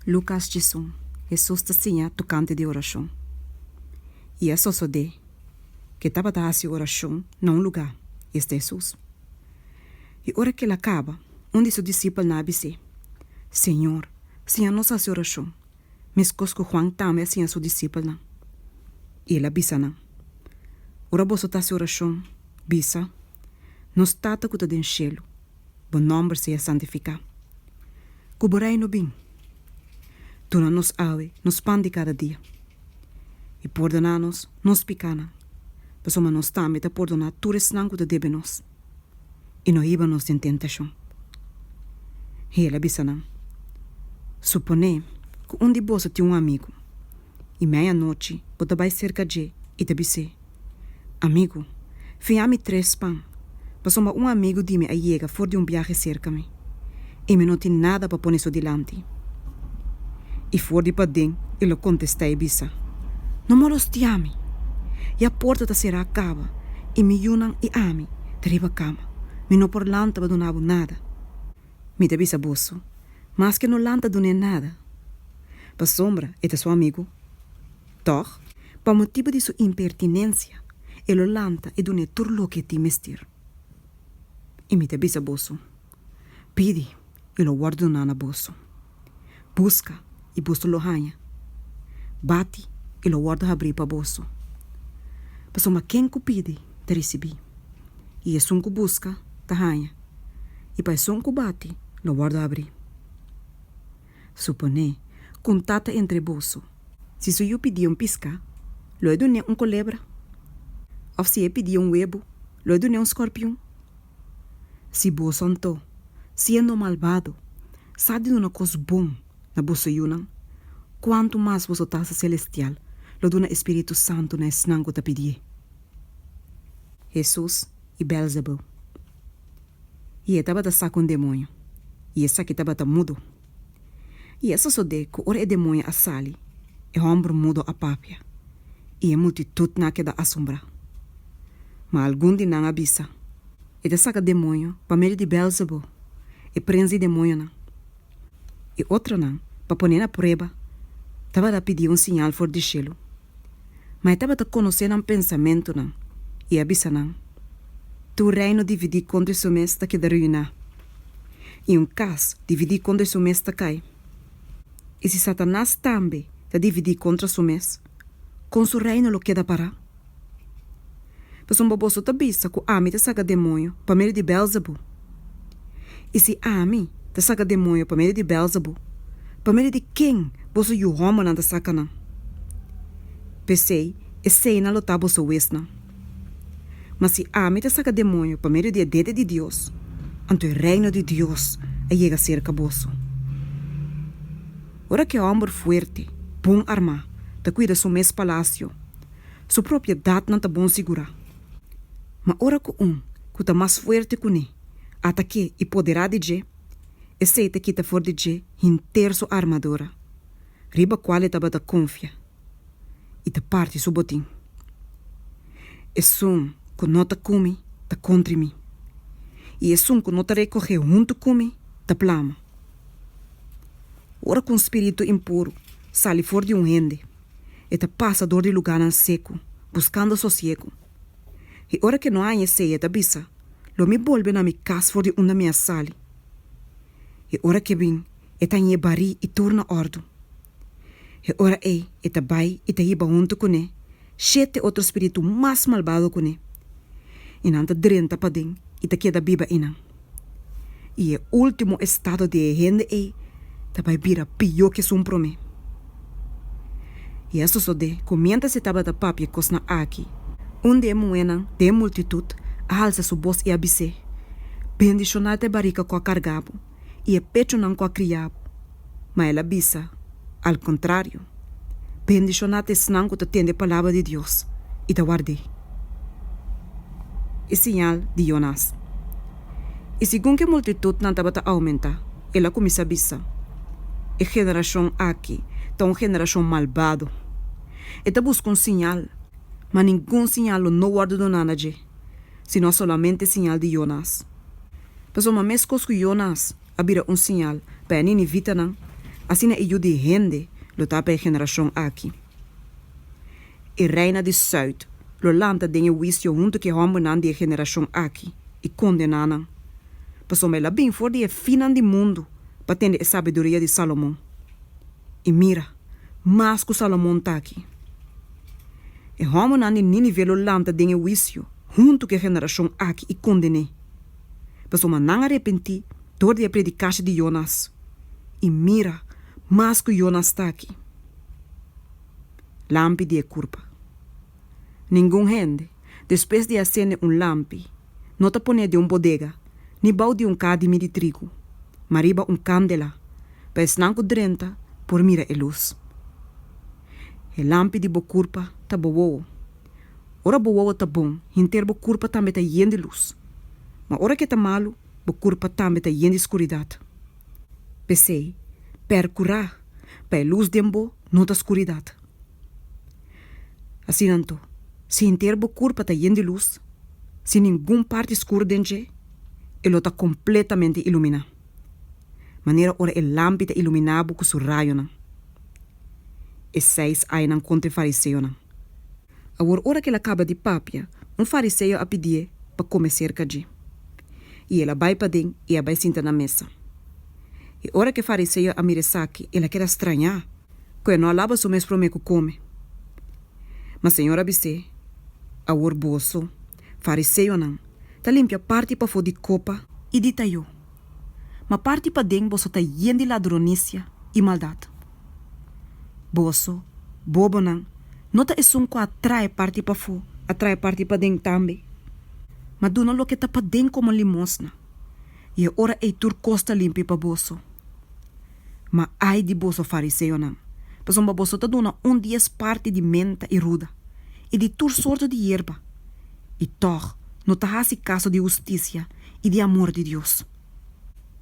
Lukas 11, Hesus ta siña tokante di orashon. I a sosodé ku e tabata hasi orashon na un lugá, esta Hesus. I ora ku el a kaba, un di su disipelnan a bis'é, Señor, siña nos hasi orashon, meskos ku Juan tambe a siña su disipelnan. I el a bisa nan, Ora boso ta hasi orashon, bisa, Nos Tata ku ta den shelu, bo nòmber sea santifiká. Ku bo Reino bin. Duna nos awe nos pan di kada dia. I pordoná nos nos pikánan, pasobra nos tambe ta pordoná tur esnan ku ta debe nos. I no hiba nos den tentashon. I el a bisa nan, Suponé ku un di boso tin un amigu, i meianochi bo ta bai serka dje i ta bis'é, Amigu, fiña mi tres pan, pasobra un amigu di mi a yega for di un biahe serka mi, i mi no tin nada pa pone su dilanti. I for di paden e lo kontestá i bisa, No molostia mi! Ya porta ta será kaba, i mi yunan i ami ta riba kama, mi no por lanta pa duna bo nada. Mi ta bisa boso, maske no lanta dun'é nada, pasobra e ta su amigu, Tòg, pa motibu di su impertinensia, e lo lanta i dun'é tur loke e tin mester. I mi ta bisa boso, Pidi, i lo wòrdu duná na boso. Buska, i boso lo haña. Bati, i lo wòrdu habrí pa boso. Pasobra ken ku pidi, ta risibí, i esun ku buska, ta haña, i pa esun ku bati, lo wòrdu habrí. Suponé ku un tata entre boso, si su yu pidié un piská, lo e dun'é un kolebra? Òf si e pidié un webu, lo e dun'é un skòrpiun? Si boso anto, siendo malbado, sa di duna kos bon na boso yunan, kuantu mas boso Tata selestial lo duna e spiritu santu na esnan ku ta pidié? Hesus i Bèlzebul. I e tabata saka un demoño, i esaki tabata mudo. I a sosodé ku ora e demoño a sali, e hòmber mudo a papia, i e multitutnan a keda asombrá. Ma algun di nan a bisa, E ta saka demoño pa medio di Bèlzebul, e prens di demoñonan. I otronan, pa pon'é na prueba, tabata pidié un siñal for di shelu. Ma e tabata konosé nan pensamentunan i a bisa nan, Tur reino dividí kontra su mes ta keda ruiná, i un kas dividí kontra su mes ta kai. I si Satanas tambe ta dividí kontra su mes, kon su reino lo keda pará? Pasobra boso ta bisa ku ami ta saka demoño pa medio di Bèlzebú. I si ami ta saka demoño pa medio di Bèlzebú, pa medio di ken boso yu hòmbernan ta saka nan? P'esei, eseinan lo ta boso huesnan. Ma si ami ta saka demoño pa medio di e dede di Dios, anto e Reino di Dios a yega serka boso. Ora ku e hòmber fuerte, bon armá, ta kuida su mes palasio, Su propiedatnan ta bon sigurá. Ma ora ku un ku ta mas fuerte kuné atak'é i poderá di dje, esei ta kita for di dje henter su armadura, riba kual e tabata konfia, i ta parti su botin. Esun ku no ta ku mi ta kontri mi, i esun ku no ta rekohé huntu ku mi ta plama. Ora ku un spiritu impuru sali for di un hende, E ta pasa dor di lugánan seku, buskando sosiegu. I ora ku e no haña esei, e ta bisa, Lo mi bolbe na mi kas for di unda mi a sali. I ora ku e bin, e ta hañ'é barí i tur na òrdu. E ora ei e ta bai i ta hiba huntu kuné shete otro spiritu mas malbado kuné, i nan ta drenta paden i ta keda biba einan. I e último estado di e hende ei ta bai bira pió ku esun promé. I a sosodé ku miéntras e tabata papia e kosnan aki, un di e muhénan den e multitut a halsa su bos i a bis'é, Bendishoná ta e barika ku a karga bo i e pechunan ku a kria bo! Ma el a bisa, Al kontrario, bendishoná ta esnan ku ta tende e palabra di Dios i ta ward'é. E siñal di Yonas. I segun ku e multitutnan tabata oumentá, el a kuminsá bisa, E generashon aki ta un generashon malbado. E ta buska un siñal, ma ningun siñal lo no wòrdu duná na dje, sino solamente e siñal di Yonas. Pasobra meskos ku Yonas a bira un siñal pa e ninivitanan, asina e Yu di hende lo ta pa e generashon akí. E reina di sùit lo lanta den e huisio huntu ku e hòmbernan di e generashon akí i kondená nan, pasobra el a bin for di e finnan di mundu pa tende e sabiduria di Salomon. I mira, mas ku Salomon ta aki. E hòmbernan di Nínive lo lanta den e huisio huntu ku e generashon aki i konden'é, pasobra nan a repentí dor di e predikashi di Jonas. I mira, mas ku Jonas ta aki. Lampi di e kurpa. Ningun hende, despues di a sende un lampi, no ta pon'é den un bodega ni bou di un kaha di midi trigu, ma riba un kandela, pa esnan ku drenta por mira e lus. E lampi di bo kurpa ta bo wowo. Ora bo wowo ta bon, henter bo kurpa tambe ta yen di lus. Ma ora ku e ta malu, bo kurpa tambe ta yen di skuridat. P'esei, pèrkurá pa e lus den bo no ta skuridat. Asina anto, si henter bo kurpa ta yen di lus, sin ningun parti skur den dje, e lo ta kompletamente iluminá, manera ora e lampi ta iluminá bo ku su rayonan. E seis ainan kontra e fariseonan. Awor ora ku el a kaba di papia, un fariseo a pidié pa kome serka dje. I el a bai paden i a bai sinta na mesa. I ora ku e fariseo a mira esaki, el a keda strañá ku e no a laba su mes promé ku kome. Ma Señor a bis'é, Awor boso, fariseonan, ta limpia parti pafó di kopa i di tayó, ma parti paden boso ta yen di ladronisia i maldat. Boso, bobonan, no ta esun ku a trae parti pafó a trae parti paden tambe? Ma duna loke ta paden komo limosna, i e ora ei tur kos ta limpi pa boso. Ma ai di boso, fariseonan, pasobra boso ta duna un dies parti di menta i ruda, i di tur sorto di yerba, i tòg no ta hasi kaso di hustisia i di amor di Dios.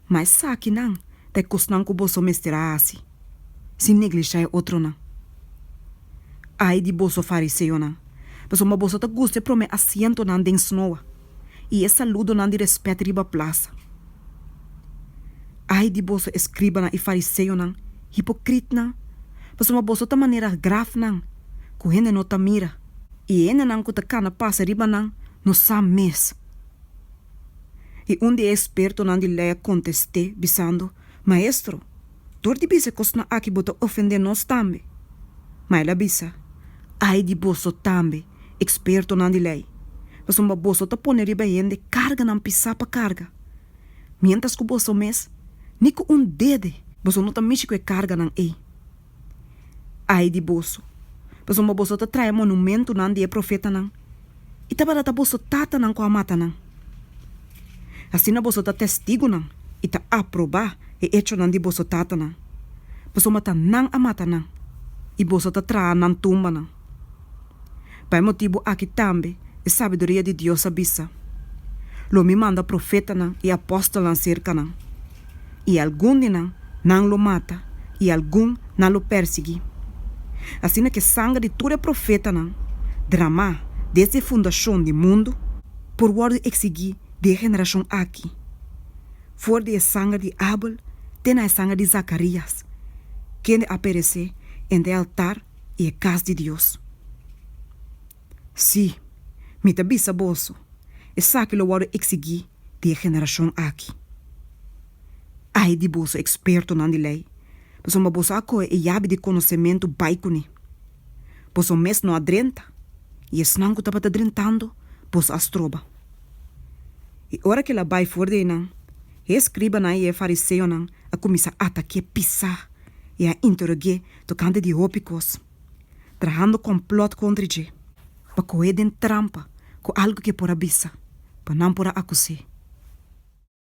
Ma esakinan ta e kosnan ku boso mester a hasi, sin neglishá e otronan. Ai di boso, fariseonan, pasobra boso ta gusta e promé asientonan den snoa i e saludonan di rèspèt riba plasa. Ai di boso, eskribanan i fariseonan, hipokritnan, pasobra boso ta manera grafnan ku hende no ta mira, i e hendenan ku ta kana pasa riba nan no sa mes. I un di e ekspertonan di lei a kontest'é, bisando, Maestro, dor di bisa e kosnan aki bo ta ofendé nos tambe. Ma el a bisa, Ai di boso tambe, ekspertonan di lei, pasobra boso ta pone riba hende karganan pisá pa karga, miéntras ku boso mes ni ku un dede boso no ta mishi ku e karganan ei. Ai di boso, pasobra boso ta traha e monumentunan di e profetanan, i tabata ta boso tatanan ku a mata nan. Asina boso ta testigunan i ta aprobá e echonan di boso tatanan, pasobra ta nan a mata nan, i boso ta traha nan tumbanan. Pa e motibu aki tambe e sabiduria di Dios a bisa, Lo mi manda profetanan i apòstelnan serka nan, i algun di nan nan lo mata i algun nan lo pèrsiguí. Asina ku e sanger di tur e profetanan dramá desde e fundashon di mundu por wòrdu eksigí di e generashon aki, for di e sanger di Abel te na e sanger di Zakarias, kende a peresé entre e altar i e kas di Dios. Sí, mi ta bisa boso, esaki lo wòrdu eksigí di e generashon aki. Ai di boso, ekspertonan di lei, pasobra boso a kohe e yabi di konosementu bai kuné. Boso mes no a drenta, i esnan ku tabata drentando, boso a stroba. I ora ku el a bai for di einan, e eskribanan i e fariseonan a kuminsá atak'é pisá i a interog'é tokante di hopi kos, trahando kòmplòt kontra dje, pa koh'é den trampa ku algu ku e por a bisa, pa nan por a akus'é.